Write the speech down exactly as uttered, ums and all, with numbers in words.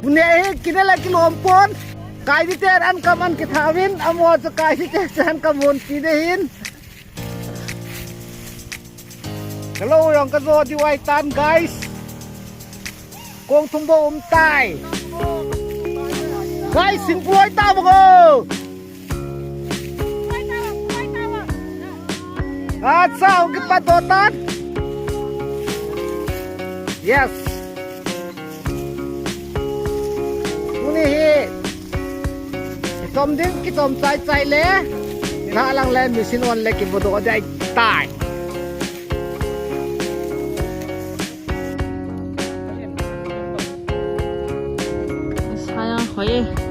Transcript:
Tuni hi kine le kilom pon. Kaidite an kam an kithauvin, amaho chu kaidite chu an kam hon ti de hin. Kalou jong kajo diu ahitan, guys. Kong thum bou um tai. Guys, singpui ta bang o. Acha, hung kipat doh tan. Yes. Tuni hi kichom ding, kichom chai chai le. Nilhah lang le machine on le kivodoh ding ahitai. Sayang hoi.